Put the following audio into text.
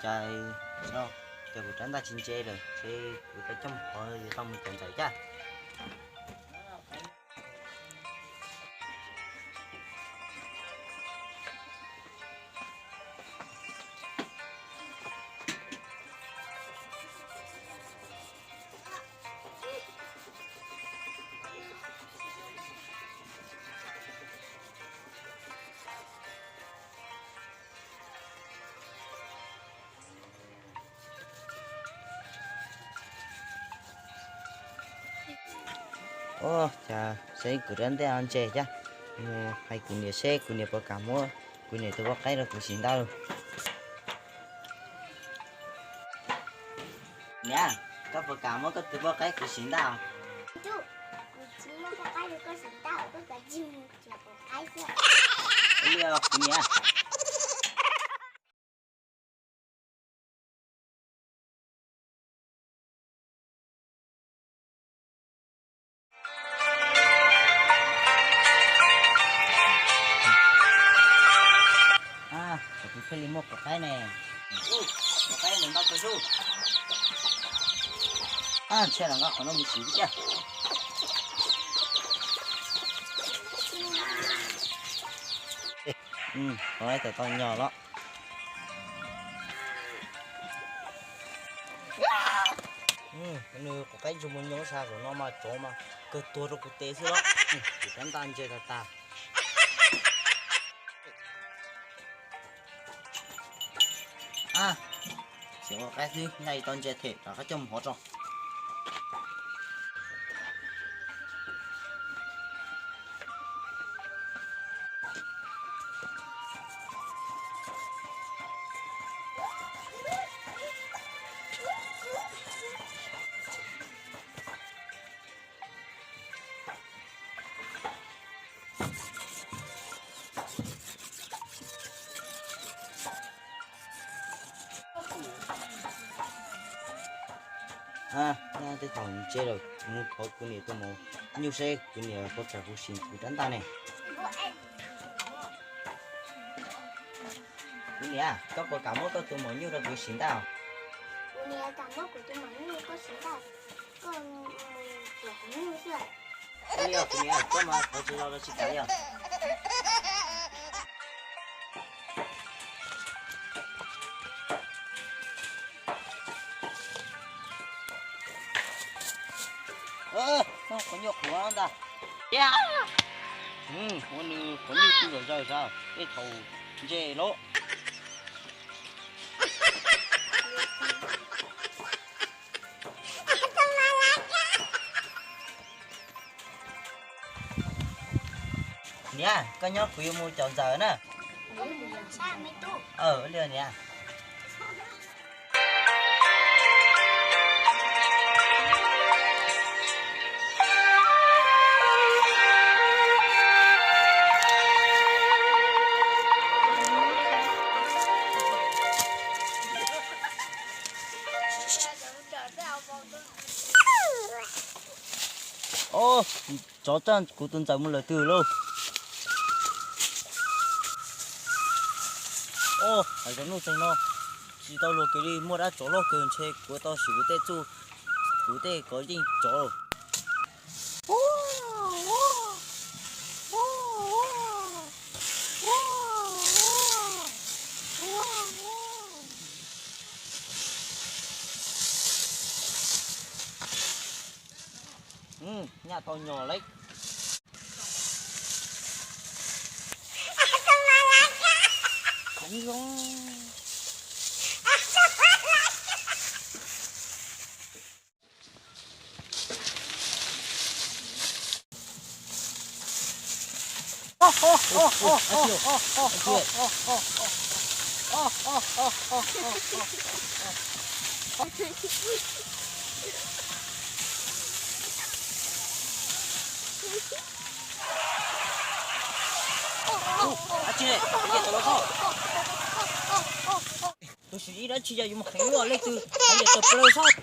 Cas no, ces kuv rab ntaj tsis ntse lawm, ces kuv tau coj mus hov yuav tau mus cov ntxawm caj. Ua cas saib kuv rab ntaj ntse thiab, mus hais kuv niam seb kuv niam puas kam muab kuv niam tus poj qaib rau kuv siv ntau. Niam, koj puas kam muab koj tus poj qaib kuv siv ntau? Kuv tsis muab poj qaib rau koj siv ntau, koj kav tsij mus txiav poj qaib xwb. Ua li os kuv niam. Kuv thiaj li muaj poj qaib ne. Poj qaib nws npaj kawg xwb. Ntshai los nqa qhov no mus siv tiag. Qhov no tau tau nyog los. Nws quav qaib ntsuag mus nyob sab saum no mas tsov mas kawg tuag rau kuv tes xwb los. Kuv rab ntaj ntse tas tas. Txiav quav qaib xwb, ntaj tsis tau ntse them rov qab coj mus hov tso. Tej thaum ntse lawm, mus thov kuv niam tus maum nyuj seb kuv niam puas kam kuv siv kuv rab ntaj ne. Kuv niam, koj puas kam muab koj tus maum nyuj rau kuv siv ntau? Kuv niam kam muab kuv tus maum nyuj rau koj siv ntau, koj mus txiav kuv nyuj xwb. Ua li os kuv niam, koj mas thov tsis los los tsis kam li os. Qhov nyuj qhuav ntag. Ua nws qhov nyuj twb zom zaws sav tej thaum ntse lawm. Niam, koj nyob kuv yuav mus cov ntxawm na. Ua li niam. Tsov coj kuv tus ntxawm mus lawm twg lauj? Hais zoo nuj txeeg no tsis tau luag kiag li, muaj dab tsov loj kawg ntshe kuv tau siv kuv tej txuj, kuv tej kov yeej tsov. Nyaj tau nyog lawm. Tus sim ib dab tsi yog yuav mus qhev luaj leej twg, hais tias tawm plaws saib.